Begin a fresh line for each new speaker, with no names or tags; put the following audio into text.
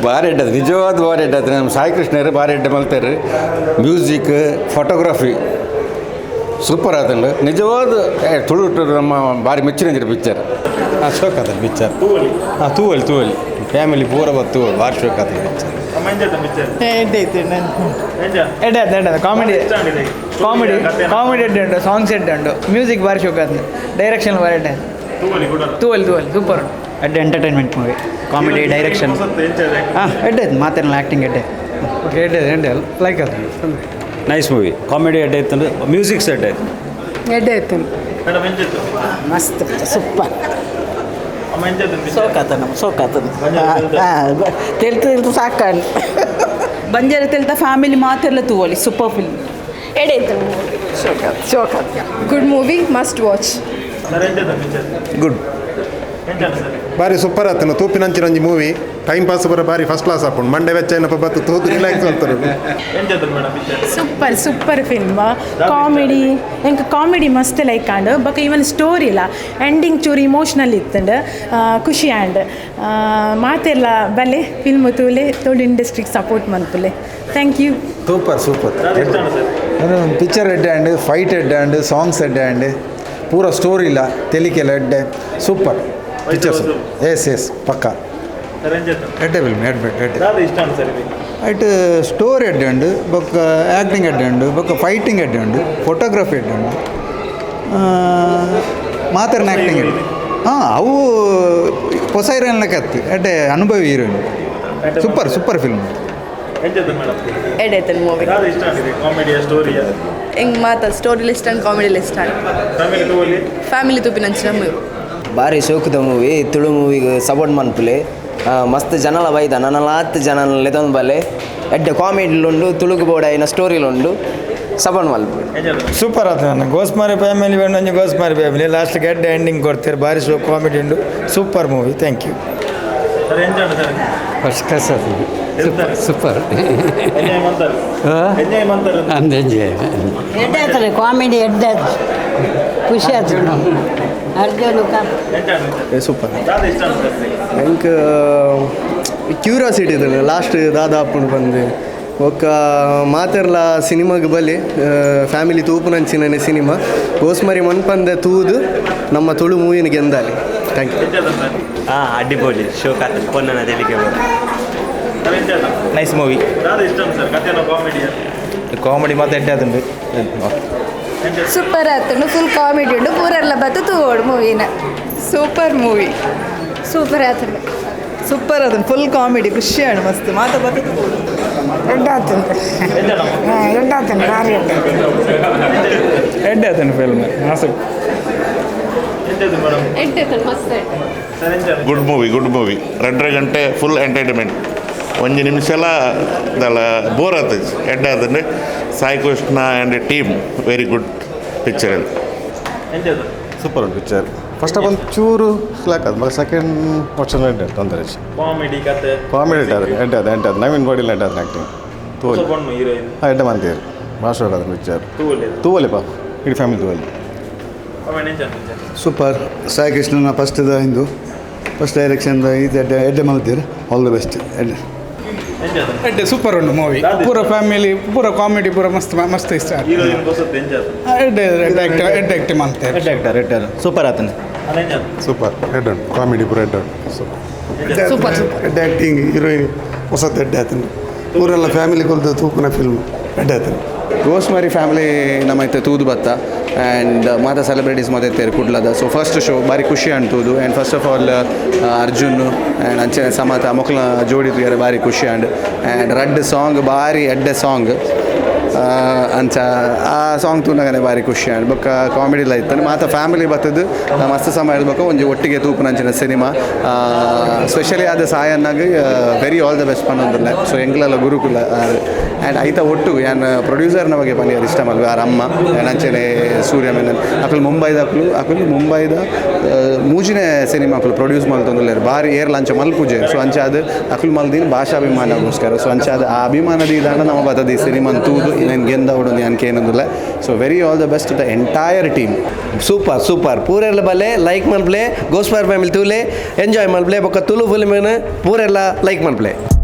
ಭಾರಿ ಎಡ್ಡೆ, ನಿಜವಾದ ಭಾರಿ ಎಡ್ಡೆ. ನಮ್ಮ ಸಾಯಿ ಕೃಷ್ಣರು ಭಾರಿ ಎಡ್ಡೆ ಮಲ್ತಾರೆ. ಮ್ಯೂಸಿಕ್, ಫೋಟೋಗ್ರಫಿ ಸೂಪರ್ ಆತಂಡು. ನಿಜವಾದ ತುಳು ನಮ್ಮ ಭಾರಿ ಮೆಚ್ಚಿನ ಪಿಕ್ಚರ್.
ಶೋಕ್ ಆತಲ್ಲ ಪಿಕ್ಚರ್. ಹಾಂ, ತೂವಲ್ಲಿ ತೂವಲ್ಲಿ, ಫ್ಯಾಮಿಲಿ ಪೂರ ಬತ್ತು, ಭಾರಿ ಶೋಕ್ ಆತಲ್ಲ ಪಿಕ್ಚರ್.
ಎಡ್ಡೆ ಐತೆ. ಎಡ್ಡೆ ಆಯ್ತು, ಎಡ್ಡೆ. ಕಾಮಿಡಿ, ಕಾಮಿಡಿ, ಕಾಮಿಡಿ ಎಡ್ಡೆ ಉಂಟು. ಸಾಂಗ್ಸ್ ಎಡ್ಡೆ ಉಂಟು. ಮ್ಯೂಸಿಕ್ ಭಾರಿ ಶೋಕ್ ಆಯ್ತು. ಡೈರೆಕ್ಷನ್ ಭಾರಿ ಎಡ್ಡೆ. ತೂವಲ್ಲಿ ತೂವಲ್ಲಿ, ಸೂಪರ್.
ಎಡ್ಡೆ ಎಂಟರ್ಟೈನ್ಮೆಂಟ್ ಮೂವಿ, ಕಾಮಿಡಿ, ಡೈರೆಕ್ಷನ್. ಹಾಂ, ಎಡ್ಡೆ ಆಯ್ತು. ಮಾತಿನ ಆ್ಯಕ್ಟಿಂಗ್ ಎಡ್ಡೆ.
ಎಡ್ಡೆ, ಎಡ್ಡೆ, ಲೈಕ್ ಅದು.
Nice movie. ಕಾಮಿಡಿ ಎಡ್ಡೆ ಇತ್ತು, ಮ್ಯೂಸಿಕ್ ಸೆಟ್ ಆಯ್ತು.
ಎಡ್ಡೆ ಆಯ್ತು.
ಮಸ್ತ್, ಸೂಪರ್.
ಸೋಕಾತ ನಮ್ಮ ಸೋಕಾತದ
ತೆಲ್ತು ತೆಲ್ತು ಸಾಕಂಡು.
ಬಂಜಾರ ತೆಲ್ತ ಫ್ಯಾಮಿಲಿ ಮಾತೆಲ್ಲ ತೂವಲಿ, ಸೂಪರ್ ಫಿಲ್ಮ್.
ಎಡೆ ಇತ್ತು.
Good movie, must watch.
Good.
ಬಾರಿ ಸೂಪರ್ ಆತನ. ತೂಪಿನಂಚಿನ ಒಂಜಿ ಮೂವಿ, ಟೈಮ್ ಪಾಸ್ ಬರ ಬಾರಿ ಫಸ್ಟ್ ಕ್ಲಾಸ್ ಆಪುಂಡು. ಮಂಡೆ ವೆಚ್ಚ ಏನಪ್ಪ ಬತ್ತು ತೂತು ರಿಲ್ಯಾಕ್ಸ್ ಮಾಡ್ತಾರೆ.
Super, super film. ಕಾಮಿಡಿ, ಎಂಕ್ ಕಾಮಿಡಿ ಮಸ್ತ್ ಲೈಕ್ ಆಂಡ್. ಬೊಕ ಈವನ್ ಸ್ಟೋರಿ ಇಲ್ಲ, ಎಂಡಿಂಗ್ ಚೂರು ಇಮೋಷ್ನಲ್ ಇತ್ತಂಡ್, ಖುಷಿ ಆಂಡ್. ಮಾತೆಲ್ಲ ಬಲೆ, ಫಿಲ್ಮ್ ತೂಲೆ, ತುಳು ಇಂಡಸ್ಟ್ರಿಗೆ ಸಪೋರ್ಟ್ ಮನ್ಪುಲೆ. Thank you.
Super, super. Picture ಎಡ್ಡೆ ಆ್ಯಂಡ್, ಫೈಟ್ ಎಡ್ಡೆ ಆ್ಯಂಡ್, ಸಾಂಗ್ಸ್ ಎಡ್ಡೆ ಆ್ಯಂಡ್, ಪೂರ ಸ್ಟೋರಿ ಇಲ್ಲ ತೆಲಿಕೆಲ್ಲ ಎಡ್ಡೆ. Super pictures. ಎಸ್ ಎಸ್, ಪಕ್ಕ ಎಡ್ಡೆ ಫಿಲ್ಮ್, ಎಡ್ಡೆ ಎಡ್ಡೆ. ಐಟ್ ಸ್ಟೋರಿ ಎಡ್ಡೆ ಉಂಡು, ಬೊಕ್ಕ ಆ್ಯಕ್ಟಿಂಗ್ ಎಡ್ಡೆ ಉಂಡು, ಬೊಕ್ಕ ಫೈಟಿಂಗ್ ಎಡ್ಡೆ ಉಂಡು, ಫೋಟೋಗ್ರಫಿ ಎಡ್ಡೆ ಉಂಡು, ಮಾತಾಡಿನ ಆ್ಯಕ್ಟಿಂಗ್ ಎಡ್ಡೆ. ಹಾಂ, ಅವು ಹೊಸ ಹೀರೋಯಿನ್ ಲೆಕ್ಕ ಎಡ್ಡೆ, ಅನುಭವಿ ಹೀರೋಯಿನ್. Super, super film.
ಎಡೆ ಆಯ್ತು ಮೂವಿ.
ಎಂಗ್ ಮಾತ story list and comedy list and family ತೂಪಿನಂಚಿನ ಮೂವಿ.
ಭಾರಿ ಶೋಕುದ ಮೂವಿ. ತುಳು ಮೂವಿಗೆ ಸಪೋರ್ಟ್ ಮನ್ಪುಲೆ. ಮಸ್ತ್ ಜನಲ ಬೈದ, ನನಲಾತ್ ಜನ ಲೆತೊಂದು ಬಲೆ. ಎಡ್ಡೆ ಕಾಮಿಡಿಲುಂಡು, ತುಳುಗು ಬೋಡಾಯಿನ ಸ್ಟೋರಿಲುಂಡು, ಸಪೋರ್ಟ್ ಮಲ್ಪು.
ಸೂಪರ್ ಆಯ್ತು. ನನ್ನ ಗೋಸ್ಮಾರಿ ಫ್ಯಾಮಿಲಿ ಒಂಜಿ ಗೋಸ್ಮಾರಿ ಫ್ಯಾಮಿಲಿ ಲಾಸ್ಟ್ಗೆ ಎಡ್ಡೆ ಎಂಡಿಂಗ್ ಕೊಡ್ತಾರೆ. ಭಾರಿ ಶೋ ಕಾಮಿಡಿ ಉಂಡು. Super movie, thank you.
First class. Super, super. ಅಂದ್ ಎಂಜಾಯ್.
ಎಡ್ಡೆ ಆಯ್ತಲ್ಲ, ಕಾಮಿಡಿ ಎಡ್ಡೆ ಆಯ್ತು, ಖುಷಿ ಆಯ್ತು ಅರ್ಜುನ್.
ಸೂಪರ್. ಎಂಕ್ ಕ್ಯೂರಿಯಾಸಿಟಿ ಇದೆ, ಲಾಸ್ಟ್ ದಾದ ಆಪುಂಡು ಬಂದು. ಬೊಕ್ಕ ಮಾತೆರ್ಲ ಸಿನಿಮಾಗ್ ಬಲಿ, ಫ್ಯಾಮಿಲಿ ತೂಪುನಂಚಿನ ಸಿನಿಮಾ. ಗೋಸ್ಮರಿ ಮನ್ಪಂದೆ ತೂದು ನಮ್ಮ ತುಳು ಮೂವಿನ ಗೆಂದಾಲಿ. Thank you.
ಹಾಂ, ಅಡ್ಡಿಪೊಲಿ, ಶೋಕ್ ಆತಲ್ಲ ಪೊನ್ನನ ತೆಲಿಕೆ.
Nice movie. Comedy ಮಾತ್ರ ಎಡ್ಡೆ ಆತುಂಡು.
ಸೂಪರ್ ಆತುಂಡು, ಫುಲ್ ಕಾಮಿಡಿ ಉಂಡು. ಪೂರೆಲ್ಲ ಬತ್ತು ತೂವೋಡು ಮೂವಿನ.
Super movie.
ಸೂಪರ್ ಆತುಂಡು.
ಸೂಪರ್ ಆತುಂಡು, ಫುಲ್ ಕಾಮಿಡಿ, ಖುಷಿ ಆಂಡ್ ಮಸ್ತ್. ಮಾತ ಬತ್ತು.
ಎಡ್ಡೆ ಆತುಂಡು, ಎಡ್ಡೆ ಆತುಂಡು, ಭಾರಿ ಎಡ್ಡೆ.
ಎಡ್ಡೆ ಆತುಂಡು ಫಿಲ್ಮ್ ಆಸಕ್ತಿ.
ಎಡ್ಡೆ ಮಸ್ತ್.
Good movie, good movie. 2.5 ಗಂಟೆ ಫುಲ್ ಎಂಟರ್ಟೈನ್ಮೆಂಟ್. ಒಂಜಿ ನಿಮಿಷಲ ದಲ ಬೋರ್ ಆತಜ್. ಎಡ್ಡೆ ಆತಂಡೆ. Sai Krishna and team, very good picture ಅಲ್ಲಿ.
ಸೂಪರ್ ಉಂಟು ಪಿಕ್ಚರ್. ಫಸ್ಟ್ ಆಫ್ ಒಂದು ಚೂರು ಸ್ಲ್ಯಾಕ್ ಅದು, ಮತ್ತೆ ಸೆಕೆಂಡ್ ವರ್ಷನ್ ಎಡ್ಡೆ, ತೊಂದರೆ.
ಕಾಮಿಡಿ ಕತೆ.
ಕಾಮಿಡಿ ಎಡ್ಡೆ ಅದು, ಎಡ್ಡೆ ಅದು, ಎಡ್ಡೆ ಅದು. ನವೀನ್ ಬಾಡಿಲ್ ಎಡ್ಡೆ ಅದು ಆ್ಯಕ್ಟಿಂಗ್ ತೂವಲಿ.
ಹೀರೋಯಿನ್.
ಹಾಂ, ಎಡ್ಡೆ ಮಂತೀರು, ಭಾಷೆ ಅದು ಪಿಕ್ಚರ್. ತೂವಲಿ ಪಾ, ಇಡೀ ಫ್ಯಾಮಿಲಿ ತೂವಲಿ.
ಸೂಪರ್. ಸಾಯಿ ಕೃಷ್ಣನ ಫಸ್ಟ್ದ ಇಂದು ಫಸ್ಟ್ ಡೈರೆಕ್ಷನ್ ಇದು ಎಡ್ಡೆ, ಎಡ್ಡೆ ಮಲ್ತೀರು. ಆಲ್ the best, ಎಡ್ಡೆ.
ಎಡ್ಡೆ, ಸೂಪರ್ ಉಂಟು ಮೂವಿ. ಪೂರ ಫ್ಯಾಮಿಲಿ, ಪೂರ ಕಾಮಿಡಿ, ಪೂರ ಮಸ್ತ್ ಮಸ್ತ್ ಇಷ್ಟ. ಎಡ್ಡೆ, ಎಡ್ಡೆ ಆ್ಯಕ್ಟ್, ಎಡ್ಡೆ ಆ್ಯಕ್ಟ್ ಮಾಡ್ತಾರೆ.
ಎಡ್ಡೆ ಆಕ್ಟರ್, ಎಡ್ಡೆ, ಸೂಪರ್ ಆತುಂಡು.
ಸೂಪರ್, ಎಡ್ಡೆ ಉಂಟು. ಕಾಮಿಡಿ ಪೂರ ಎಡ್ಡೆ ಉಂಟು, ಸೂಪರ್.
Super, super.
ಎಡ್ಡೆ ಆ್ಯಕ್ಟಿಂಗ್, ಹೀರೋಯಿನ್ ಹೊಸದು ಎಡ್ಡೆ ಆತುಂಡು. ಊರೆಲ್ಲ ಫ್ಯಾಮಿಲಿ ಕೊಲ್ದು ತೂಕುನ ಫಿಲ್ಮ್, ಎಡ್ಡೆ ಆತುಂಡು.
ಗೋಸ್ಮರಿ ಫ್ಯಾಮಿಲಿ ನಮ್ಮ ಇತ್ತೆ ತೂದು ಬತ್ತ ಆ್ಯಂಡ್ ಮಾತ ಸೆಲೆಬ್ರಿಟೀಸ್ ಮಾತ ಇತ್ತೇರು ಕುಡ್ಲದ. ಸೊ ಫಸ್ಟ್ ಶೋ ಭಾರಿ ಖುಷಿ ಅಂಟುದು. And first of all Arjun and ಅಂಚನೆ ಸಮತ ಮೊಕ್ಲ ಜೋಡಿ ತೂಯರೆ ಭಾರಿ ಖುಷಿ ಆಂಡ್. ಆ್ಯಂಡ್ ರಡ್ಡ್ ಸಾಂಗ್ ಭಾರಿ ಎಡ್ಡೆ ಸಾಂಗ್. ಅಂಚ ಆ ಸಾಂಗ್ ತೂನಗನೆ ಭಾರಿ ಖುಷಿ ಆಂಡ್. ಬೊಕ್ಕ ಕಾಮಿಡಿಲ ಇತ್ತು. ಮಾತ ಫ್ಯಾಮಿಲಿ ಬತ್ತದು ಮಸ್ತ್ ಸಮಯ ಹೇಳ್ಬೇಕು, ಒಂಜಿ ಒಟ್ಟಿಗೆ ತೂಪುನಂಚಿನ ಸಿನಿಮಾ. ಸ್ಪೆಷಲಿ ಆದ ಸಾಯನ್ನಾಗ ವೆರಿ ಆಲ್ the best ಪನ್ನೊಂದುಲ್ಲ. ಸೊ ಎಂಗ್ಲಲ್ಲ ಗುರುಕುಲ ಆ್ಯಂಡ್ ಐತ ಒಟ್ಟು ಯಾನ್ ಪ್ರೊಡ್ಯೂಸರ್ನ ಬಗ್ಗೆ ಪನಿಯರ್ ಇಷ್ಟ ಮಲ್ವೆ. ಆರ್ ಅಮ್ಮ ಆ್ಯಂಡ್ ಅಂಚನೆ ಸೂರ್ಯ ಮೆನನ್ ಅಕುಲು ಮುಂಬೈದ. ಅಕುಲು ಅಕುಲು ಮುಂಬೈದ ಮೂಜಿನೇ ಸಿನಿಮಾ ಅಕುಲು ಪ್ರೊಡ್ಯೂಸ್ ಮಲ್ತೊಂದುಲ್ಲೆರ್. ಬಾರಿ ಏರ್ಲ ಅಂಚ ಮಲ್ಪುಜೆರ್. ಸೊ ಅಂಚ ಅದು ಅಕುಲು ಮಲ್ದಿನ ಭಾಷಾಭಿಮಾನಗೋಸ್ಕರ. ಸೊ ಅಂಚ ಅದು ಆ ಅಭಿಮಾನದ ಇದಾಂಡ ನಮ್ಮ ಬತ್ತದ ಈ ಸಿನಿಮಾನ್ ತೂದು. ಇಂದೆನ್ ಗೆಂದವಡು ಯಾನ್ ಕೇನೊಂದುಲ್ಲೆ. So very all the best the entire team.
Super, super. ಪೂರೆಲ್ಲ ಬಲೆ, ಲೈಕ್ ಮಲ್ಪ್ಲೆ. ಗೋಸ್ಪಾರ್ ಫ್ಯಾಮಿಲಿ ತೂಲೆ, ಎಂಜಾಯ್ ಮಲ್ಪ್ಲೆ. ಬೊಕ್ಕ ತುಳು ಫಿಲ್ಮ್ನ ಪೂರೆಲ್ಲ ಲೈಕ್ ಮಲ್ಪ್ಲೆ.